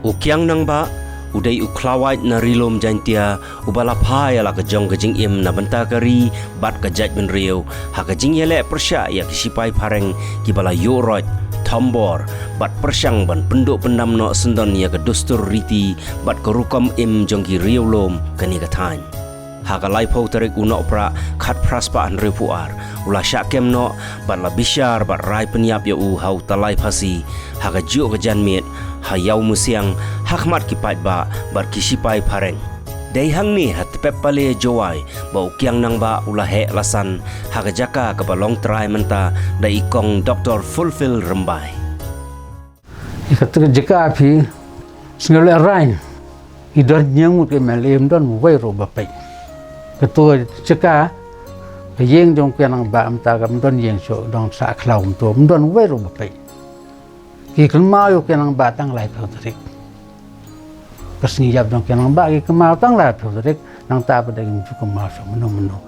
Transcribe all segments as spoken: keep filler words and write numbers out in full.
U Kiang Nangbah u dei u khlawait na Ri Lum Jaintia uba la pha ïa la ka jong ka jingim na bynta ka ri bad ka jaitbynriew ha ka jingïaleh pyrshah ïa ki shipai phareng kiba la ïuh roit, thombor bad pyrshang ban pynduh pyndam noh syndon ïa ka dustur riti bad ka rukom im jong ki riewlum kane ka thaiñ. Ha ka laiphew tarik u Nohprah khatphra spah hynriewphew ar u la shah kem noh bad la bishar bad rai pynïap ïa u ha u tyllai phasi ha ka juh ka janmiet ha Ïawmusiang ha khmat ki paidbah bad ki shipai phareng. Dei hangne ha Tpep Pale, Jowai ba u Kiang Nangbah u la heh la san ha ka jaka kaba long trai mynta da i Kong Doktor Fulfil Rymbai. Ïa kata ka jaka phi sngewlehrain. I don ñiangmut ka M L A, ym don uwei ruh ba peit. Kata ka jaka, ka ïing jong u Kiang Nangbah mynta kam don ïing shuh, don sah khlaw kumto, ym don uwei ruh ba peit. Ki kynmaw ïa u Kiang Nangbah tang laiphew tarik. Ka sngi ïap jong u Kiang Nangbah ki kynmaw tang laiphew tarik, nangta ba dei kim ju kynmaw shuh mynno mynno.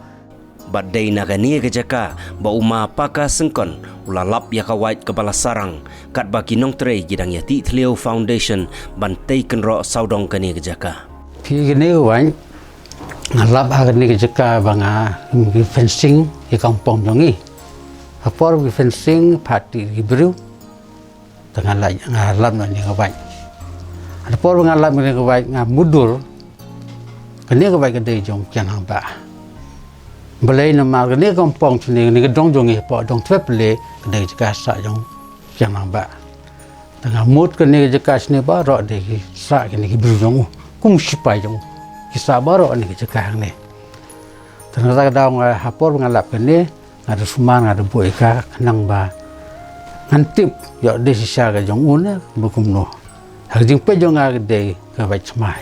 Bad dei na kane ka jaka ba u Ma Paka Syngkon u la lap ïa ka wait kaba la sarang, katba ki nongtrei ki dang ïa Tih Thliew Foundation ban tei kynroh sawdong kane ka jaka. Phi, kane ka wait nga lap ha kane ka jaka ba nga, ki fencing ïa ka kampong jong ngi. Ha por ki fencing pha tih ki briew. Te nga la, nga lap na kane ka wait. Ha por ba nga lap na kane ka wait nga mutdur. Kane ka wait ka dei jong u Kiang Nangbah. Balei namar kane ka kampong shane, kane ka dong jong ngi hapoh dong Tpep Pale ka dei ka jaka sah jong u Kiang Nangbah. Te nga mut kane ka jaka shane baroh dei ki sah kine ki briew jong u, kum shipai jong u. Ki sah baroh kane ka jaka hangne. Te nga, ka daw nga ha por ba nga lap kane, nga da sumar, nga da buh ïa ka khnang ba ngan tip ïoh dei shisha ka jong u ne ba kumno. Ha ka jingpeit jong nga ka dei ka wait smai.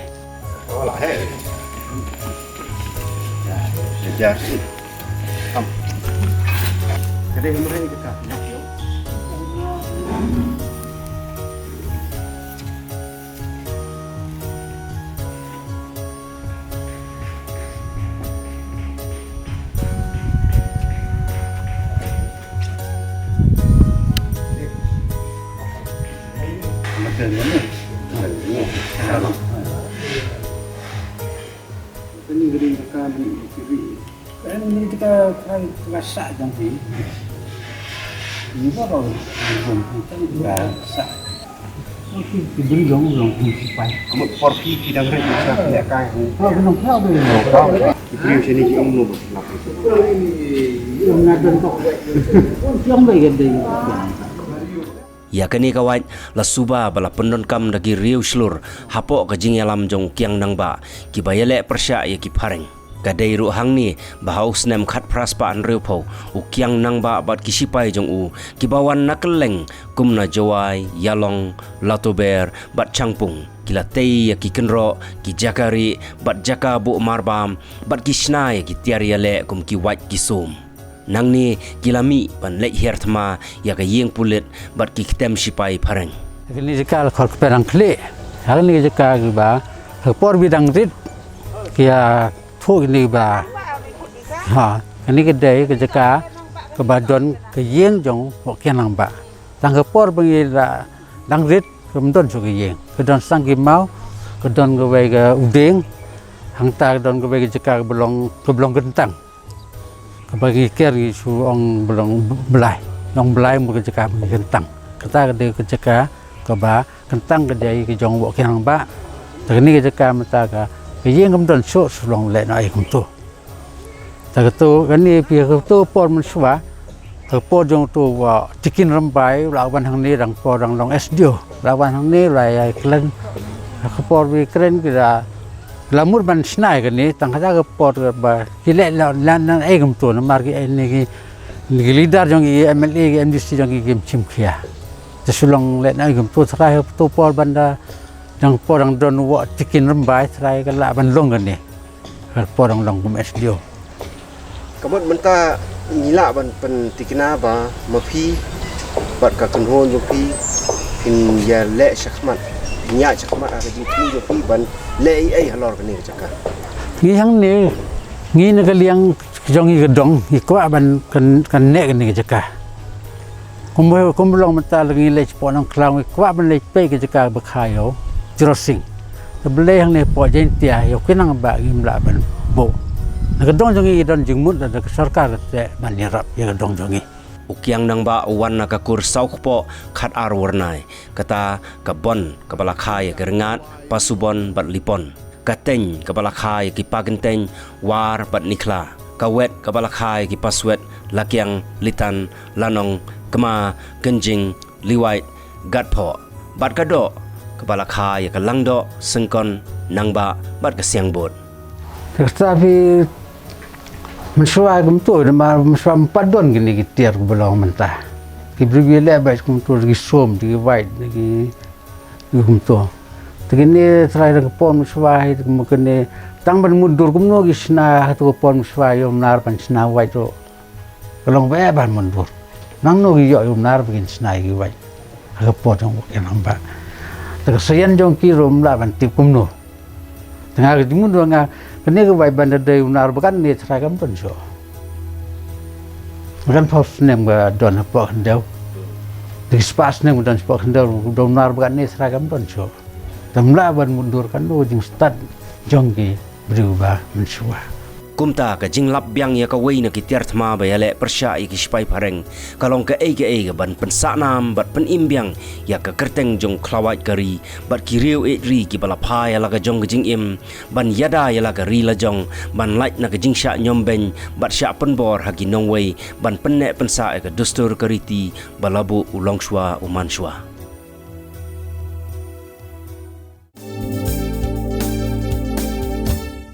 Kane ka dei ka kam ni ka ri. Kane ka dei ka kam ka sah jong phi. Ni ba ka jong phi ka sah. Ki briew jong u long kum shipai. Ka mut por phi ki dang rit sa ka lehkai. Ka nong phi ba. Ki briew shane ki ong no ba. Ong na don ko. Ki ong ba ka dei. Ïa kane ka wait la suba ba la pyndonkam da ki riewshlur hapoh ka jingïalam jong u Kiang Nangbah kiba ïaleh pyrshah ïa ki phareng. Ka dei ruh hangne ba ha u snem khatphra spah hynriewphew u Kiang Nangbah bad ki shipai jong u kiba wan na kylleng kum na Jowai, Ïalong, Latober bad Shangpung ki la tei ïa ki kynroh, ki jaka rieh bad jaka buh marbam bad ki shna ïa ki tiar ïaleh kum ki wait ki sum. Nangne ki la mih ban leit hiar thma ïa ka ïing pulit bad ki ktem shipai phareng. Kane ka jaka la khor kperang khlieh. Ha kane ka jaka kiba ha ka por ba dang rit ki ïathuh kane ba, ha, kane ka dei ka jaka kaba don ka ïing jong u Kiang Nangbah. Tang ha ka por ba ngi la dang rit kam don shuh ka ïing. Ka don tang ki maw, ka don kawei ka u dieng, hangta ka don kawei ka jaka kaba long, kaba long kyntang. Kaba ngi ker ngi shu ong ba long blai. Long blai mut ka jaka ba ngi kyntang. Kata ka dei ka jaka kaba kyntang ka dei ka jong u Kiang Nangbah. Te kane ka jaka mynta ka, ka ïing kam don shuh, shu long lehnohei kumto. Te kato kane phi, kato por mynshuwa, ka por jong uto u Tikin Rymbai u la wan hangne, dang por dang long S D O. La wan hangne la ïa kren. Ka por ba kren ki la, la mut ban shna ïa kane, tang kata ka por ba ki leh la, la, la, eh, kumto namar ki, eh, ne ki, ne ki leader jong ki, M L A, ki M D C jong ki kim shim khia. Te shu long lehnohei kumto, tharai ha kato por ban da, dang por dang don u Tikin Rymbai, tharai ka lah ban long kane. Ka por dang long kum S D O. Ka mut mynta ngi lah ban pynthikna ba ma phi bad ka kynhun jong phi phin ïaleh shakhmat, phin ïaid shakhmat ha ka jingthmu jong phi ban leh ei ei halor kane ka jaka. Ngi hangne, ngi na ka liang jong ngi ka dong, ngi kwah ban kan, kan neh kane ka jaka. Kumba, kumba long mynta la ngi leit shapoh Nongkhlaw, ngi kwah ban leit peit ka jaka ba kha ïa u Jrosing. Te balei hangne hapoh Jaintia ïa u Kiang Nangbah ngim lah ban buh? Na ka dong jong ngi don jingmut da ka sorkar te ban ïarap ïa ka dong jong ngi. U Kiang Nangbah u wan na ka kur saw kpoh khat ar wyrnai. Kata ka Bon kaba la kha ïa ki Rngat, Pasubon bad Lipon. Ka Teiñ kaba la kha ïa ki Pakyntein, War bad Nikhla. Ka Wet kaba la kha ïa ki Paswet, Lakiang, Litan, Lanong, Kma, Kynjing, Liwait, Gatphoh. Bad ka Doh kaba la kha ïa ka Langdoh, Syngkon, Nangbah bad ka Siangbud. Te kata phi mynshuwa kumto, namar mynshuwa ym pat don kine ki tiar kiba long mynta. Ki briew ki leh beit kumto, ki sum, ki wait, ki, ki kumto. Te kine trai da ka por mynshuwa hi, te kumno kine tang ban mutdur kumno ki shna ha kato ka por mynshuwa, ïa u Mnar ban shna wait ruh ka long ba eh ban mutdur. Nangno ki ïoh ïa u Mnar ba kin shna ïa ki wait ha ka por jong u Kiang Nangbah? Te ka saïan jong ki ruh ym lah ban tip kumno. Te nga ka jingmut jong nga, kane ka wait ban da dei u Mnar ba katne trai kam don shuh. Ba kan phew snem ka don hapoh khyndew. Te ki spah snem ka don shapoh khyndew, da u Mnar ba katne trai kam don shuh. Te ym lah ban mutdur katno ka jingstad jong ki briew ba mynshuwa. Kumta ka jinglap biang ïa kawei na ki tiar thma ba ïaleh pyrshah ïa ki shipai phareng ka long kaei kaei kaban pynsah nam bad pynim biang ïa ka kyrteng jong u khlawait ka ri bad ki riew ïeit ri kiba la phai ha la ka jong ka jingim ban ïada ïa la ka ri la jong, ban lait na ka jingshah ñiewbeiñ bad shah pynbor ha ki nongwei, ban pynneh pynsah ïa ka dustur ka riti ba la buh u longshuwa u manshuwa.